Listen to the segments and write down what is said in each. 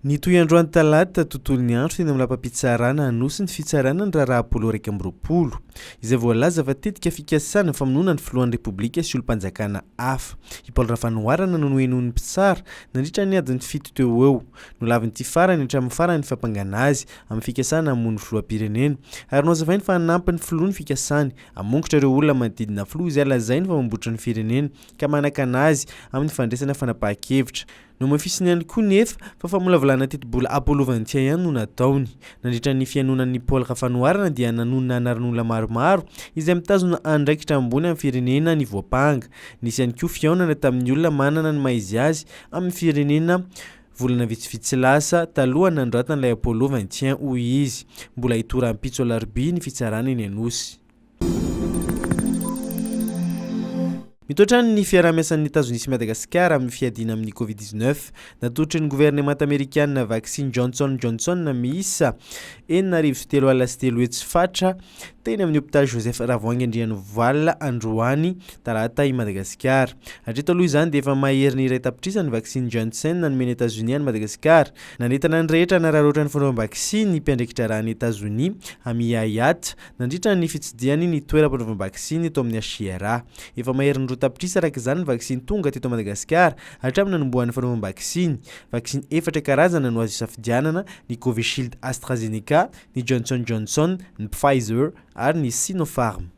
Nitohy androany talata tontolon'ny andro teny amin'ny lapam-pitsarana Anosy ny fitsarana ny raharaha Apollo 21, izay voalaza fa tetika fikasana famonoana ny filohan'ny Repoblika sy olom-panjakana hafa. I Paul Rafanoharana no nohenoin'ny mpitsara nandritra ny adiny fito teo ho eo. Nolavin'ity farany hatramin'ny farany ny fampangana azy amin'ny fikasana hamono ny filoham-pirenena ary nohazavainy fa hanampy ny filoha ny fikasany hamongotra ireo olona manodidina filoha izay lazainy fa mambotra ny firenena ka manakana azy amin'ny fandraisana fanapahan-kevitra. Nohamafisiny ihany koa nefa fa famolavolana tetibola Apollo 21 ihany no nataony. Nandritra ny fihainoana an'i Paul Rafanoharana dia nanonona anaran'olona maromaro izay mitazona andraikitra ambony amin'ny firenena ny voampanga. Nisy ihany koa fihaonana tamin'ny olona manana ny maha izy azy amin'ny firenena volana vitsivitsy lasa talohan'ny nanoratana ilay Apollo 21 hoy izy. Mbola hitohy rahampitso alarobia ny fitsarana eny Anosy. Mitohy hatrany ny fiaraha-miasan'ny Etazonia sy Madagasikara amin'ny fiadiana amin'ny Covid 19. Natolotry ny governemanta amerikanina vaksiny Johnson Johnson miisa 360 300 fatra teny amin'ny hopitaly Joseph Ravoahangy Andrianovalona androany talata i Madagasikara. Hatreto aloha izany dia efa maherin'ny iray tapitrisa ny vaksiny Janssen nomen'i Etazonia an'i Madagasikara. Nanentana ny rehetra hanararaotra ny fanaovam-baksiny ny mpiandraiki-draharahan'i Etazonia, Amia Hayat, Nandritra ny fitsidihany ny toeram-panaovam-baksiny eto amin'ny HJRA. Efa maherin'ny 2 tapitrisa araka izany ny vaksiny tonga teto Madagasikara hatramin'ny nanombohan'ny fanaovam-baksiny. Vaksiny efatra karazana no azo isafidianana, ny Covishield AstraZeneca, ny Johnson Johnson, ny Pfizer ary ny Sinopharm.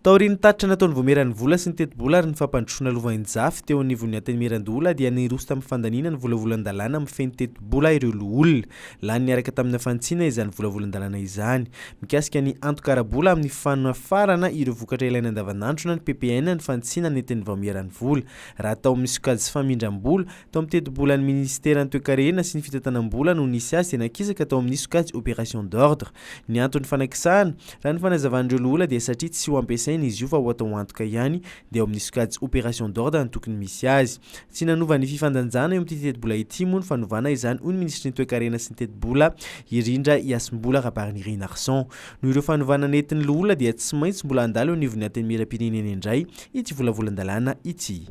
Taorian'ny tatitra nataon'ny Vaomieran'ny vola sy ny tetibola ary ny fampandrosoana lovainjafy teo anivon'ny Antenimierandoholona dia niroso tamin'ny fandaniana ny volavolan-dalàna mifehy ny tetibola ireo loholona. Lany niaraka tamina fanitsiana izany volavolan-dalàna izany. Mikasika ny antoka ara-bola amin'ny fanafarana ireo vokatra ilaina andavanandro na ny PPN ny fanitsiana nentin'ny Vaomieran'ny vola. Raha tao amin'ny sokajy famindram-bola, tao amin'ny tetibolan'ny Minisiteran'ny toekarena sy ny fitantanam-bola no nisy azy dia nakisaka tao amin'ny sokajy opération d'ordre. Ny anton'ny fanakisahana, raha ny fanazavan'ireo loholona dia satria tsy ho ampiasaina izy io fa ho atao antoka ihany dia ao amin'ny sokajy opération d'ordre no tokony misy azy. Tsy nanova ny fifandanjana eo amin'ity tetibola ity moa ny fanovana izany hoy ny minisitry ny toekarena sy ny tetibola Irindra Iasimbola Rabarinirinarison. Noho ireo fanovana nentin'ny loholona dia tsy maintsy mbola handalo eo anivon'ny Antenimierampirenena indray ity volavolan-dalàna ity.